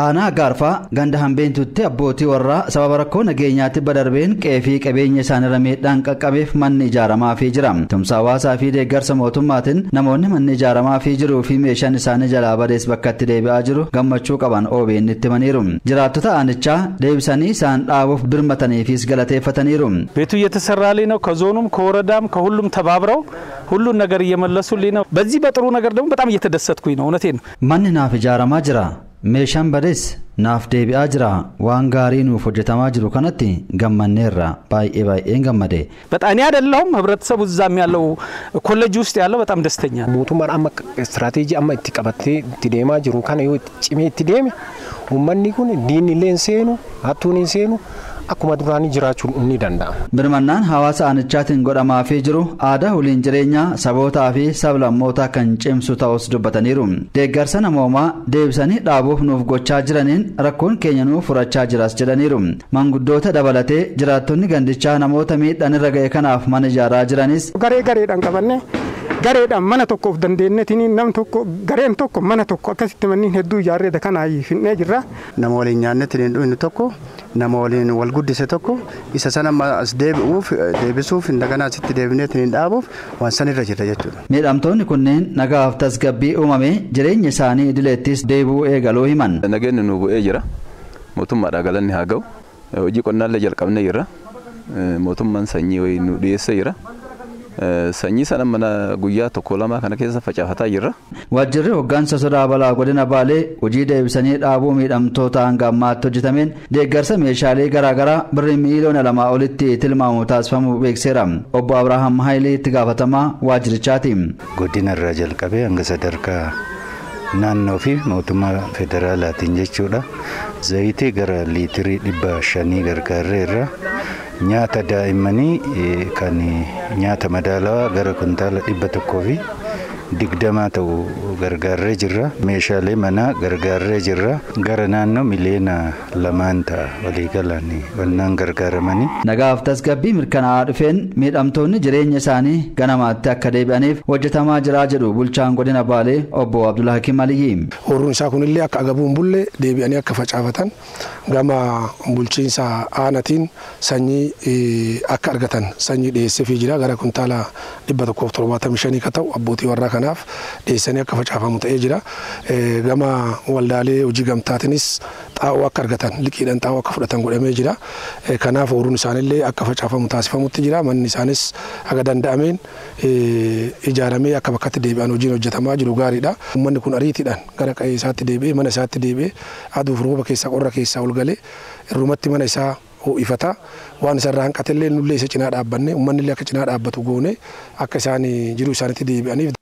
Aanaa Gaarfaa ganda hambeentutti abbootii warraa sababa rakkoo nageenyaatti badarbeen qe'ee fi qabeenya isaanirra miidhaan qaqqabeef manni ijaaramaafii jira. Tumsa hawaasaa fi deeggarsa mootummaatiin namoonni manni ijaaramaafii jiruu fi meeshaan isaanii jalaa badees bakkatti deebi'aa jiru gammachuu qaban OBN itti himaniiru. Jiraattota aanichaa deebisanii isaan dhaabuuf birmataniifis galateeffataniiru. ቤቱ እየተሰራልኝ ነው። ከዞኑም ከወረዳም ከሁሉም ተባብረው ሁሉን ነገር እየመለሱልኝ ነው። በዚህ በጥሩ ነገር ደግሞ በጣም እየተደሰትኩኝ ነው። እውነቴን ነው። Manni naaf ijaaramaa jira. Meeshaan badees naaf deebi'aa jira. Waan gaarii nuuf hojjetamaa jiru kanatti gammanneerra. Baay'ee baay'een gammade. በጣም እኔ አይደለሁም ህብረተሰቡ እዛም ያለው ኮሌጅ ውስጥ ያለው በጣም ደስተኛ ነው። Mootummaan amma istiraateejii amma itti qabatee itti deemaa jiru kana yoo itti cimee itti deeme uummanni kun diinni illee hin seenu hattuun hin seenu akkuma duraanii jiraachuun ni danda'ama. Birmannaan hawaasa aanichaatiin godhamaafii jiru aadaa waliin jireenyaa sabootaa fi sablammootaa kan cimsu ta'us dubbataniiru. Deeggarsa namoomaa deebisanii dhaabuuf nuuf gochaa jiraniin rakkoon keenya nuuf furachaa jiras jedhaniiru. Manguddoota dabalatee jiraattonni gandichaa namoota miidhaan irra ga'e kanaaf mana ijaaraa jiranis Garee gareedhaan qabanne gareedhaan mana tokko of dandeenyetiin nam tokko gareen tokko mana tokko akkasitti manneen hedduu ijaarree kanaa finnee jirra. Nama waliin nyaannetti hin dhuynu tokko nama waliin wal guddise tokko isa sana as deebi'uuf deebisuuf indaganaa asitti deebineetti hin dhaabuuf waan san irra jirra jechuudha. Miidhamtoonni kunneen nagaaf tasgabbii uumame jireenya isaanii idileettis deebi'uu eegaluu himan. Nageenyi nu bu'ee jira. Mootummaadhaa galanni haa ga'u. Hojii qonnaallee jalqabnee jirra. Mootummaan sanyii wayii nu dhiyeessee jira. Sanyii sana mana guyyaa tokko lama kana keessa facaafataa jirra. Waajjirri hoggansa sodaa balaa godina Baalee hojii deebisanii dhaabuu miidhamtoota hanga ammaatti hojjetameen deeggarsa meeshaalee garaagaraa birrii miiliyoona 2 olitti tilmaamu taasifamuu beekseera. Obbo Abrahaam Hayilee itti gaafatamaa waajjirichaati. Godina irraa jalqabee hanga sadarkaa naannoo fi mootummaa federaalaatiin jechuudha. Zayitii gara liitirii 500 gargaarreerra. Nyaata daa'immanii kan nyaata madaalawaa gara kuntaala 120 ta'u gargaarree jirra. Meeshaalee manaa gargaarree jirra. Gara naannoo miliyoona 2n ta'a waliigalaan wannaan gargaaramanii. Nagaaf tasgabbii mirkanaa'aa dhufeen miidhamtoonni jireenya isaanii ganamaatti akka deebi'aniif hojjetamaa jira jedhu bulchaan godina Baalee obbo Abdulhakiim Aliyyi. Ooyiruun isaa kunillee akka agabuun bulle deebi'anii akka facaafatan gama bulchiinsa aanaatiin sanyii akka argatan sanyii dhiyeesseefii jira gara kuntaala 175 ka ta'u abbootii warraa kanaaf dhiyeessanii akka facaafamu ta'ee jira. Gama waldaalee hojii gamtaatiinis xaa'oo akka argatan liqiidhaan xaa'oo akka fudhatan godhamee jira. Kanaaf ooyiruun isaanillee akka facaafamu taasifamutti jira. Manni isaanis haga danda'ameen ijaaramee akka bakkatti deebi'an hojiin hojjetamaa jiru gaariidha. Uummanni kun ariitiidhaan gara qe'ee isaatti deebi'ee mana isaatti deebi'ee aduuf rooba keessaa qorra keessaa ol galee irrumatti mana isaa ho'ifata waan isarraa hanqatellee nullee isa cinaa dhaabbanne uummanni illee akka cinaa dhaabbatu goone akka isaan jiruu isaaniitti deebi'aniif.